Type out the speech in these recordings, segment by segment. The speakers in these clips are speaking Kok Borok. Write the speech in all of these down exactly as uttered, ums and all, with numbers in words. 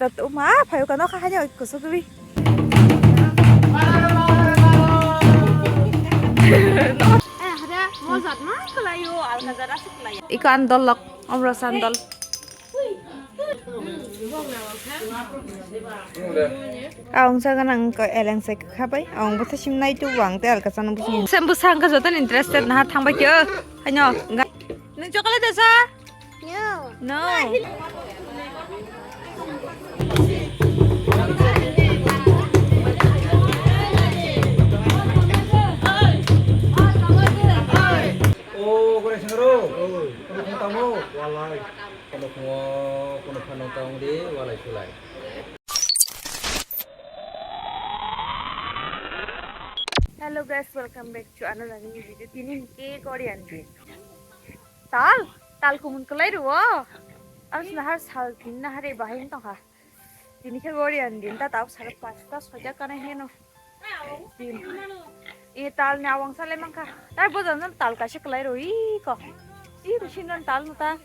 Tat uma phayo kano kha hanya kusugwi. Iko andol lok, omro sandol. Aung sa ganang ko eleng se khabai, aung bwtha sim nai tu wang te alka sana busi. Sem bwsa ang ka joto interested na thang bai kyo. Hanyo. Nung chocolate sa? No. No. O, kore sengro. Kore sengro tamo. Walai. Kono khungo, kono phano tong di, walai sulai. Hello guys, welcome back to another new video. Tini ke Korean day. Tal, tal kumun kelai ruo. Ang sini har sal tin na hari bahai tong ha. Tini ke Korean din ta tau sar pasta soja kana heno. Din. E tal ni awang sale mangka. Tai bojan tal kaisa kelai ruo iko. I bisin non tal nuta.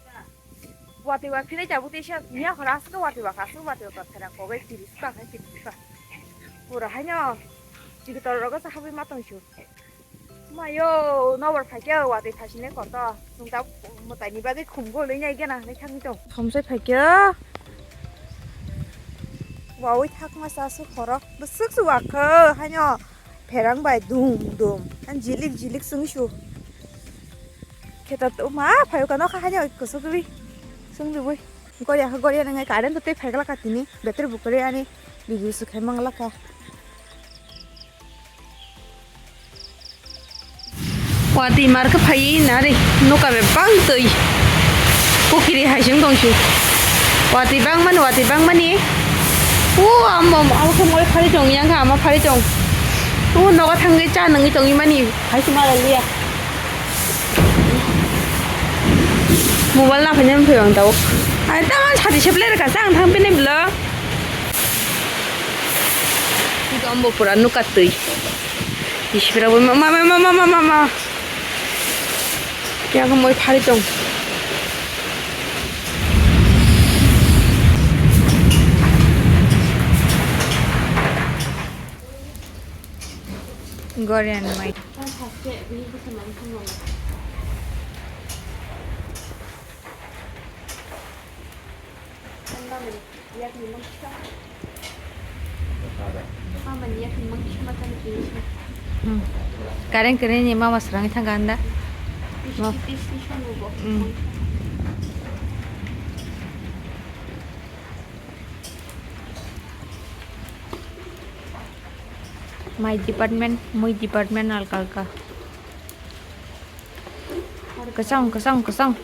Wati wa philai jabu tisa niya khora aske wati wa kasu wati wa kathera kogai tiris ka hai tiris ka. Pura haino. Jigi tor rogo sa habi matong su. Mayo, nobor phaikhe watwi thasine koto. Chwng ta mwtaini bagwi khumgo lei nai gena hinwi thangwi tong. Thomsai phaikhe. Wawi thakma sa su khoro. Bwswk su wakho haino pherang bai dum dum. An jilik jilik chwng su. Kheta to ma phayo kano kha haino kusugwi. Chwng dubui. Goria kha goria nangai current to tei phaikla ka tini. Battery bukre ani video su khai mangla ka. Watwi mar khe phaiwi nari nuka bebak twi. Pukiri hai chwng tong su. Watwi bangmani, watwi bangmani. O amo, amo khe moi phari tong yang kha, ama phari tong. O nogo thangwi cha nangwi tongwi mani. Hai se mara liya. Mobile na phai nang phai bang tao. Ai ta man chati seplai rwkha sa ang thang pini bwlo. Iko ambo pura nuka twi. Isipira bo ma, ma, ma. Kya ko moi phari tong. Korean mai. Hmm. Current kwrwini mama swrangwi thangkha hwnda. Hmm. Mai department, mui department alka alka. Kwchang, kwchang, kwchang.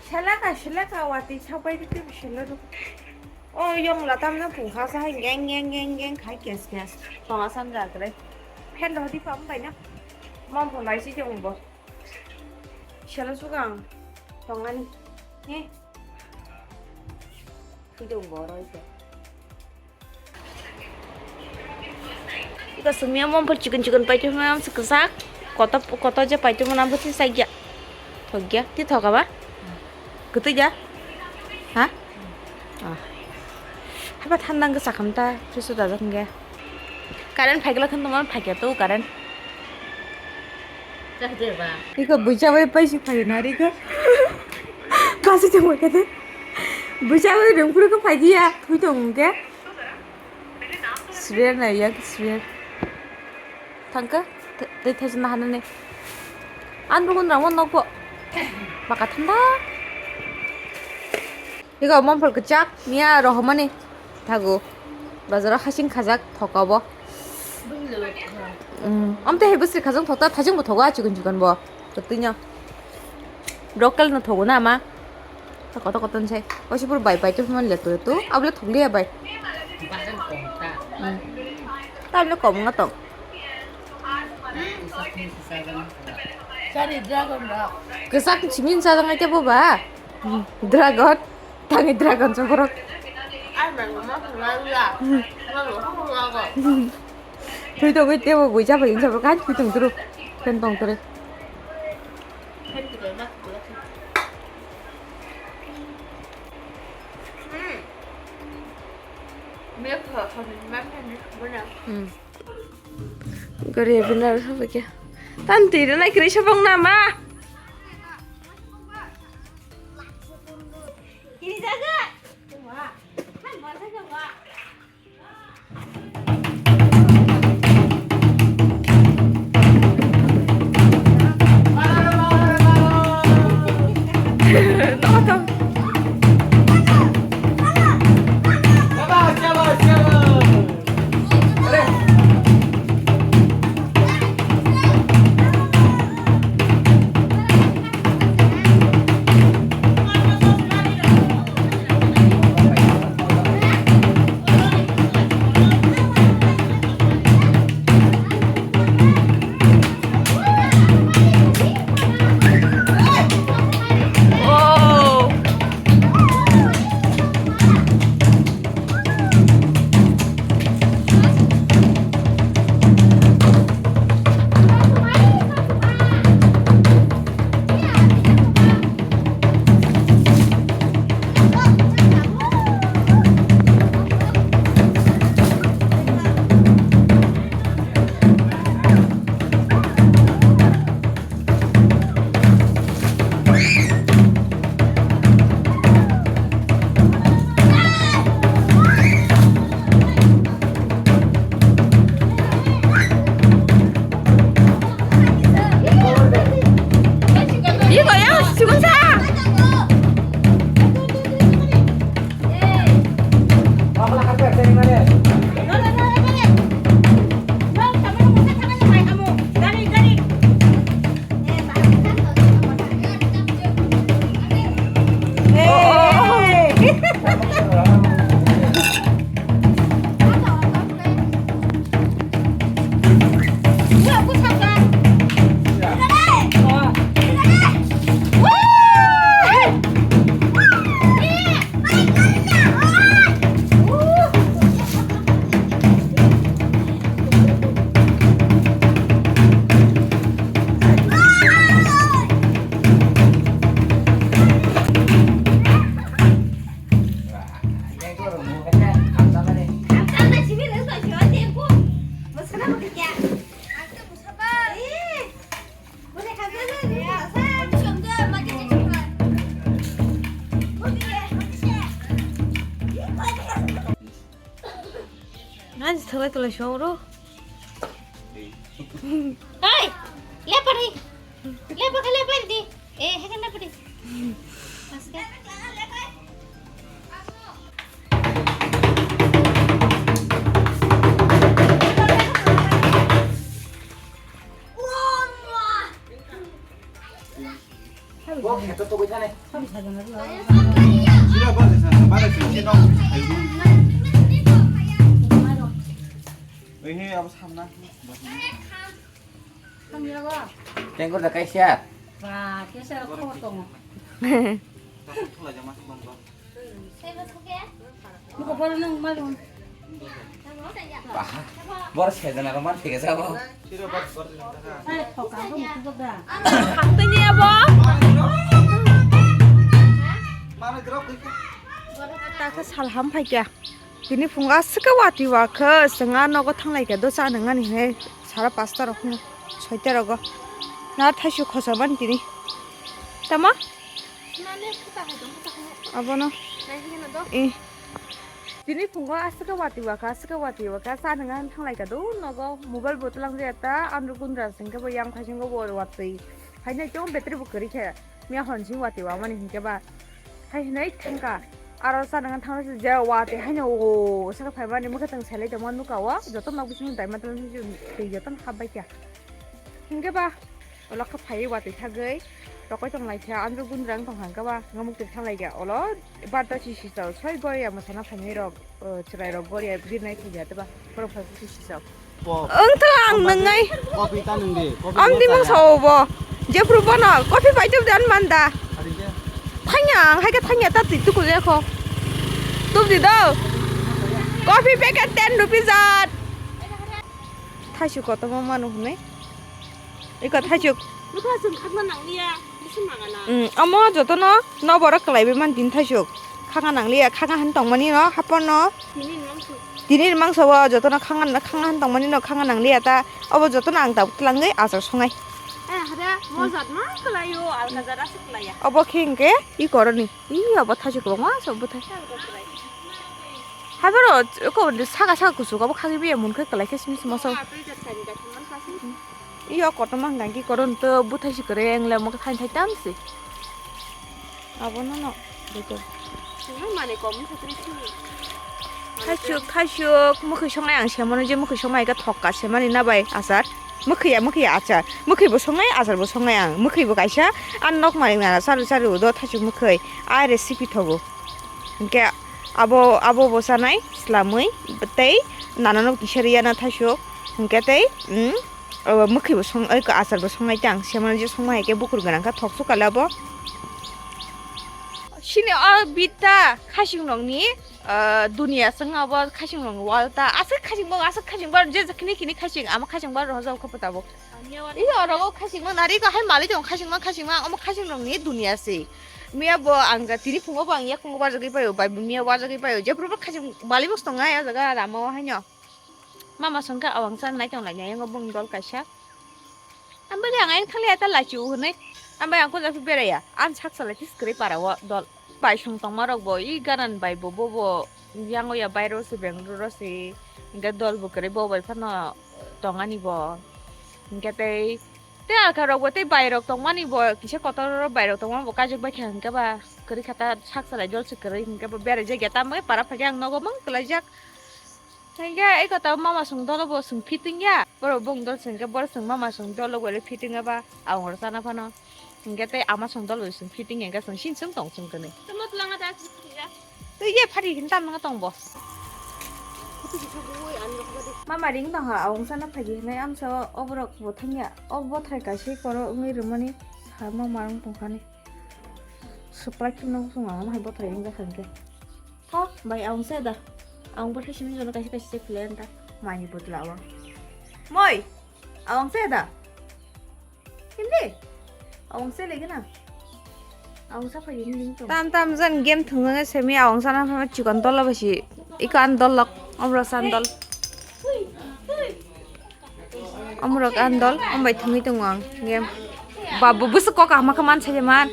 Selaka, selaka, watwi sapai di twi selo do. O yong la tamno phung kha sa hai geng, geng, geng, geng khai kes, kes. Tonga san ja kre. Phen do di pam bai na. Mom phone lai si jong bo. Selo sugang. Tongani. He. Pidung boroi se. Iko sumia mom por chikon chikon paituma am se kwchak. Koto, koto je paituma nam bwtwi chakya. Thokya, ti thoka ba? Kwtwi ja? Ha? Ah. Haba thanda wngkha chakhamta, friso dajak wngkhe. Current phaikla khwntwma phaikya to current. Iko buicha bai paisi phaio nari ko. Kasi chungwa kete. Buicha bai rungphuru ko phaidiya, thui tong ke. Swer na yak swer. Thangka, tei thaisa na hanane. An bugun ramo nokbo. Baka thanda. Iko mom phol kwchak miya rohomani thago. Bazaro hasing khajak thoka bo. Amte he bwsri khajak thokta thajing bo thogo a chikon chikon bo. Kwtwino. Local no thogo na ma. Koto koto sai. Osi pur bai bai to man le to to. Abla thokliya bai. Tabla kom nga tong. Sari dragon ra. Kwchak simin sajang ai tebo ba. Dragon. Tangi dragon sa borok. Ai mang ma khula la. Ma lo khula go. Thui to bai tebo goi jaba insa borok kan thui tong turu. Ken tong turu. Ken tong turu. Hmm. Hmm. Gari benar apa kya? Tanti, dia naik kereta bang nama? Ini jaga. Wah, kan bahasa Jawa. Iko yang sugunsa. Nani thalai thalai song ro. Hey, lepari. Lepa ka lepari di. Eh, hekan lepari. Aske. Bo kheto togwi thani. Sira ba sa ba sa si no. Ehe abo samna. Tengkor da kaisa. Ba, kaisa ko tongo. Thula jama bang ba. Bah, bor sejana roman thik ase abo. Sira ba ba. Hai, thoka ko mutu da. Khangtini abo. Mana grok. Ta khe sal ham phaikya. Tini phungo aswk khe watwi wakha, chwng a nogo thanglaikha do cha nangani hinwi sara pasta rok phano soita rogo. Na thaisu khosa mani tini. Tama? Abono. Eh. Tini phungo aswk khe watwi wakha, aswk khe watwi wakha cha nangani thanglaikha do nogo mobile bo twlang jaya ta andro gundra singkhe bo yang phaisingo bo watwi. Haino chong battery bo kwrwi khe. Miya hon sing watwi wamani hinkhe ba hai hinwi thangkha. Aro chanang thangna se je watwi haino o saka phaimani mwkhe tong selai tongma nukha o joto nok bisingo daima tong twi joto hapbai kha. Hinkhe ba ulo kha phaiwi watwi thagwi rokoi tong lai kha andro gundra wng tong kha hinkhe ba ngamuk twi thang lai kha ulo barta sisi chao soi goriya mwsana phainai rok. O, chwrairok goriya birnai thangya teba, borok phai khe sisijak. Bo-, wng tong ang bo nwngnai. Kopi ta nwng di, kopi. Ang bo di mung chaya. Sao bo. Jephru bono kopi pai tubdi ani manda. Ari khe? Thangya, ang hai khe thangya ta twi tuku je kho. Tubdi do. Coffee packet ten rupees at. Thaisu kotorma manu hwnwi. Iko thaisuk. Bwkha chwng khakna nanglia, bisi mangana. Mm, omo jotono noborok kwlaiwi man tini thaisuk. Khanga nangliya, khanga han tongmani no, hapor no. Tini ni mangso. Tini ni mangso o jotono khanga, khanga han tongmani no, khanga nangliya ta. Obo jotono ang tabuk tlangwi achar songnai. Eh, hada, mo jat ma kwlaio, alka jat aswk kwlaiya. Obo khe hwnkhe i koroni. I obo thachi kwbangma se obo thai. Haboro ko saka saka kuchuk obo khagwi biya mun khe kwlai khe simi sima so. Iyo kotorma hwnkha ki koron to buthai si kwrwi ang le omo khe thaini thai tam se. Abo no no. Beto. Mane kom khe kwrwi si. Khachuk khachuk mwkhwi songnai ang se mano je mwkhwi songnai khe thokka se mani na bai achar. Mwkhwi ya mwkhwi ya achar. Mwkhwi bo songnai achar bo songnai ang. Mwkhwi bo kaisa an nok mari mara charu charu do thachuk mwkhwi. A recipe thogo. Hwnkhe abo, abo bo chanai swlamwi tei nana no kisa riyana thaisuk. Hwnkhe tei, mm, abo mwkhwi bo song, oi, achar bo songnai tang. Semano je songma hai khe bukur gwnang kha thok sukha le abo. Sini o bita khasing rokni, ah, duniya chwng abo khasing rokni wal ta. Aswk khasing bo, aswk khasing bo, je khini khini khasing, ama khasing bo rohorjak kha tabuk. Iyo, oro o khasing ma nari ko hai mali tong khasing ma, khasing ma, omo khasing rok ni dunia se. Miya bo ang ja tini phungo bo ang yakungo barjagwi paio, bai miya barjagwi paio. Jephru bo khasing mali bus tongo ya jaga rama o haino. Mama songkha awang cha nai tong lai yango bung dol kaisa. Ambai ang ain khali ata lachi u hwnwi. Ambai ang ko jafi beraya. An sak salai tis kwrwi para o dol. Paisong tongmarok bo i ganan bai bo, bo, bo yango ya bairo se Bengaluru se, hingke dol bo kwrwi bo bai phano tongani bo. Hingke tei, tei alka rok bo tei bairok tongmani bo kisa kotor bairok tongma bo kajak bai kha hingke ba kwrwi kha ta sak salai dol se kwrwi hingke bo berai jak ya tamo para phai khe ang nogo mang kwlai jak. Hingke eko ta mama song dolo bo song fitting ya. Boro bong dol song ke boro song mama song dolo bo le fitting ya ba. Awong rok sana phano. Hingke tei ama song dolo song fitting ya, hingke song sin song tong song kene. Tamo tulanga ta song ya. Tei ye phari hin tam nga tong bo. Mama ring tong ha, awong sana phagi hinai amsa o borok bo thang ya. O bothai kaisa koro wngwi rwmani sa ma marung tong kha ni. Supply kheno song ang hai bothai wngkha hingke. Ho, bai, awong se da. Awong bo thai simi jono kaisa kaisa se plan ta. Mai ni botla awong. Moi, awong se da. Hindi. Awong se lagi na. Awong sa phai ni to. Tam tam jan game thung nge semi awong sana phai chikon tola basi. Iko an dol lok, omro san dol. Omrok an dol, ombai thungwi tongo ang. Nge babu bwswk kok kaham khe man sai man.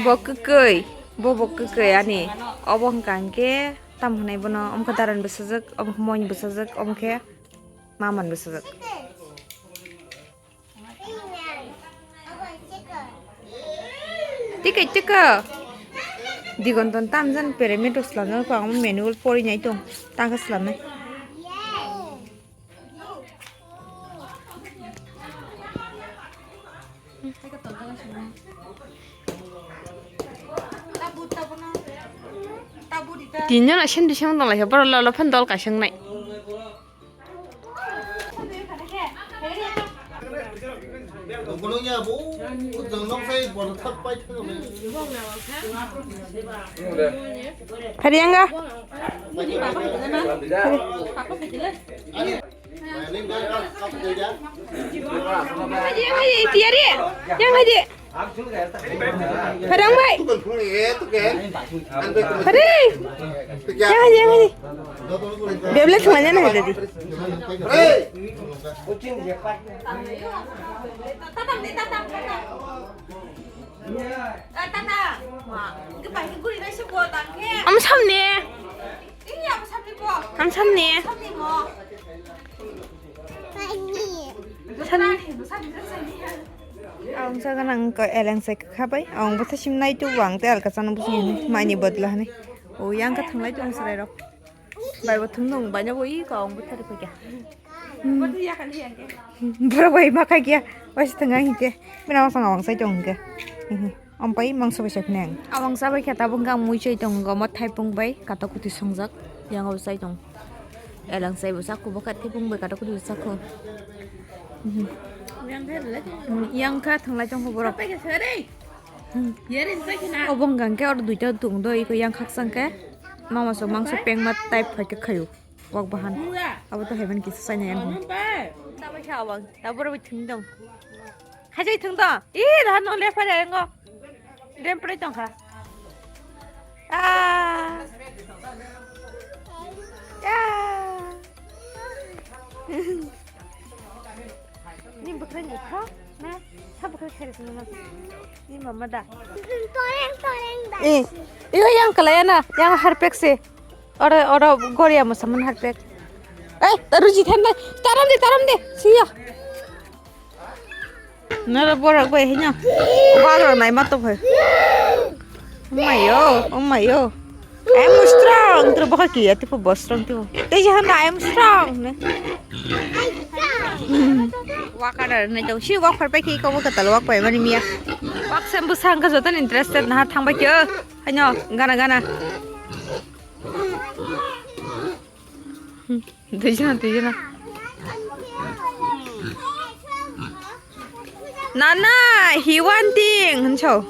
Bo kwkwi, bo bo kwkwi ani. Obo hwnkha hwnkhe tam hwnai bono, omo khe daran bwsajwk, omo khe moini bwsajwk, omo khe maman bwsajwk. Tike tike. Digonton tamjan pere meto slamjak pa ang manual pori nai tong tangka slamnai. Tinjona sindi song dong lai borok lolo phan dol kaisang nai. Pharianga. Yang haji, tiyari. Yang haji. Phariang bai. Hari. Yang haji, yang haji. Bebele thumanya na haji. Am samne. Am samne. Ang sa ganang ko eleng sai khabai. Ang botha sim nai tu wang te alka sana busi ni mai ni bodla hani. O yang ka thanglai tu ang sarai rok. Bai bo thung nung bai no bo i ko ang botha ri kha. Borok bai ma khai kya. Bai se thang ang ke. Bina ma sang ang sai tong ke. Ampai mangso bai sakneng. Awang sabai khe tabuk ang mui chai tongo, omo thaipung bai katok kuti songjak. Yang o chai tong. Elang chai bo chakhu, bo khe thaipung bai katok kuti chakhu. Yang kha thanglai tong borok. Obong gang khe oro duita tong do, iko yang khakchang khe. Mama so mangso pengma type phai khe khayu. Wak bahan. Abo to heaven kisa chai nai. Sabai khe awang. Taboro bai thung dong. Hajai thung to. Ih, rahan no le phare ngo. Dem prai tong kha. Ah. Ya. Ni bwkrang ni kha? Na, sa bwkrang khe rwsong na. Ni mama da. Toreng, toreng da. Eh, iyo yang kalaya na, yang harpek se. Oro, oro goria mo saman harpek. Eh, taruji than dai. Taram de, taram de. Siya. Nara borak bai hino. Bagra nai ma to phai. Umayo, umayo. I am strong. Tro bokha ki ati po boss strong tipo. Te je handa I am strong ne. Wakar nai to. Si wak phar pai ki ko wak tal wak pai mani miya. Wak sem bu sang ka jotan interested na thang bai kyo. Hino gana gana. Duijona, duijona. Nana, he wanting, hinso.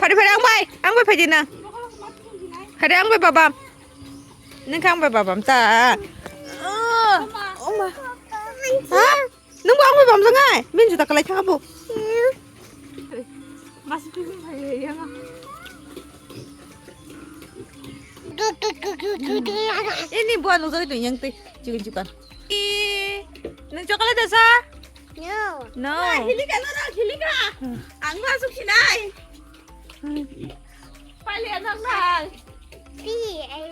Phari, phari, ang bai, ang bai, phai di na. Phari, ang bai, babam. Nang kang bai, babam, ta. Oh, oh, ma. Ha? Nungbo ang bai bamjak nai? Bini juda kalai thang abo. Ini buah nungjagwi tong yang twi chikon chikon. I, nung chocolate asa? No. No. Hilika no no hilika. Ang masuk sinai. Pali anak nang. Pi, I.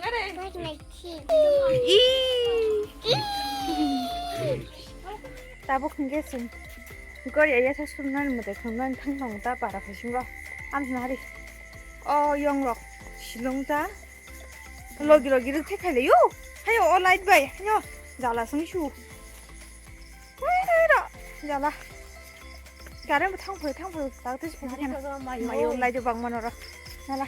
Tabuk hingke sing. Gori aya sa sumnan mate khumnan thang thang ta para phasing ro. Am nari. O yong rok silong ta. Logi logi rok thek khaile yo. Hayo o light bai. Hayo jala sung su. Jala. Gari bo thang phai thang phai tak twi phai khana. Mayo lai de bang mano ro. Nala.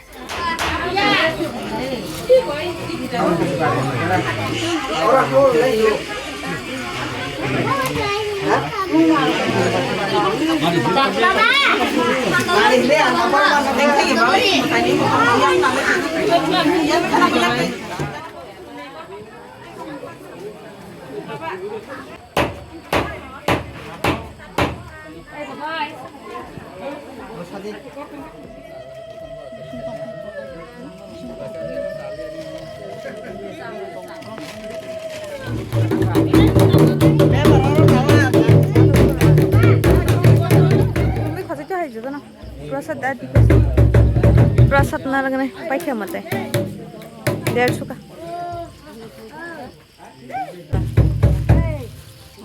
Prasad da di. Prasad na lagane paikha mate. Der suka.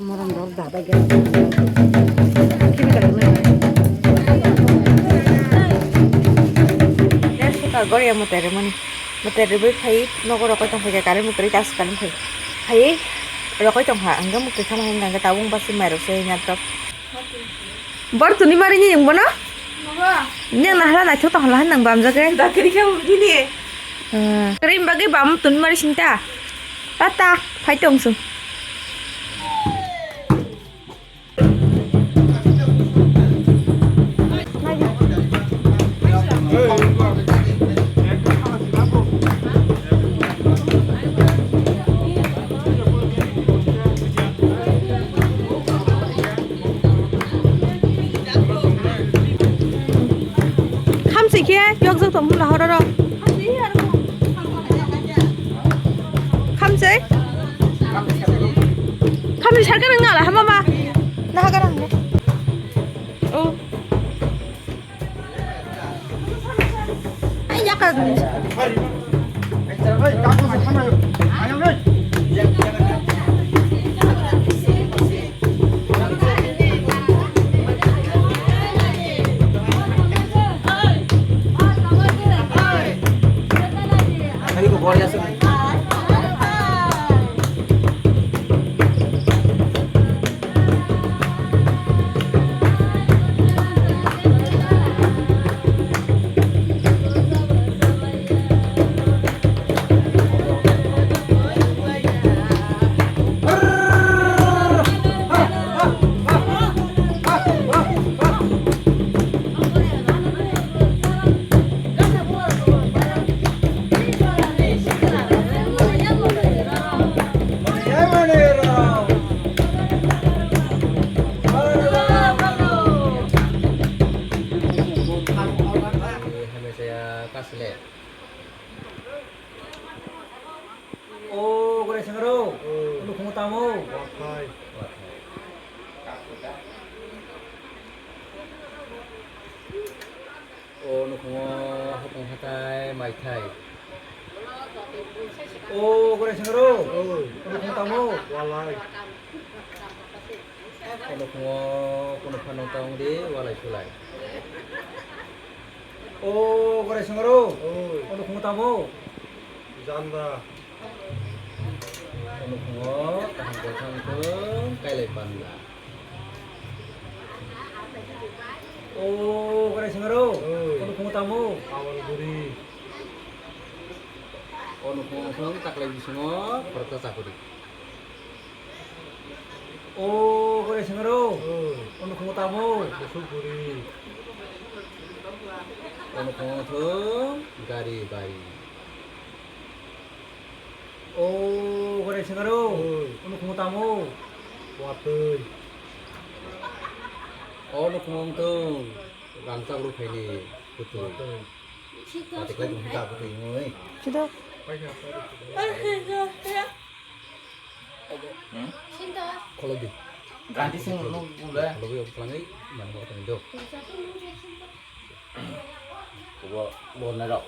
Morom dor da bai gel. Kini ka lagane. Der suka gori ya mate re mani. Mate re bai phai nogo rokoi tong phai kare mukri tas kan phai. Phai rokoi tong ha angga mukri khama hingga tabung basi mai rok se nyatok. Bor tuni mari ni yung bono? Mama. Nyang nahla naithok tong hla nang bam jage. Da kri khe bini. Hmm. Kri bagwi bam tuni mari sinta. Tata, phai tong sung. Khamsi khe yokjak tong hwnla hororo. Khamsi? Khamsi sarkar wng nala hama ma. Naha gara hwnle. Oh. Ai, yaka. Kasle. O gora sengro. O. Unu khungo tamo. Wathai. O nukhungo hapung hatai maithai. O gora sengro. O. Unu khungo tamo. Walai. Kono khungo, kono phano ta wng di, walai sulai. O gora sengro. Oi. Kono khungo tamo. Janda. Kono khungo, kaham kothang thung, kailai panda. O gora sengro. Oi. Kono khungo tamo. Awal guri. Kono khungo thung, taklai bisingo, khoroksa chakuri. O gora sengro. Oi. Kono khungo tamo. Busuk guri. Kono khungo thung gari bari. O gora sengro. Oi. Kono khungo tamo. Watui. Kono khungo thung rangchak rukhaini kutui. Watui. Watui kok mungka kutui ngoi. Sida. Hmm? Kholo di. Ganti sing lu bule. Kholo di, kholo di, mana mau tanya dok. Kubo bona dok.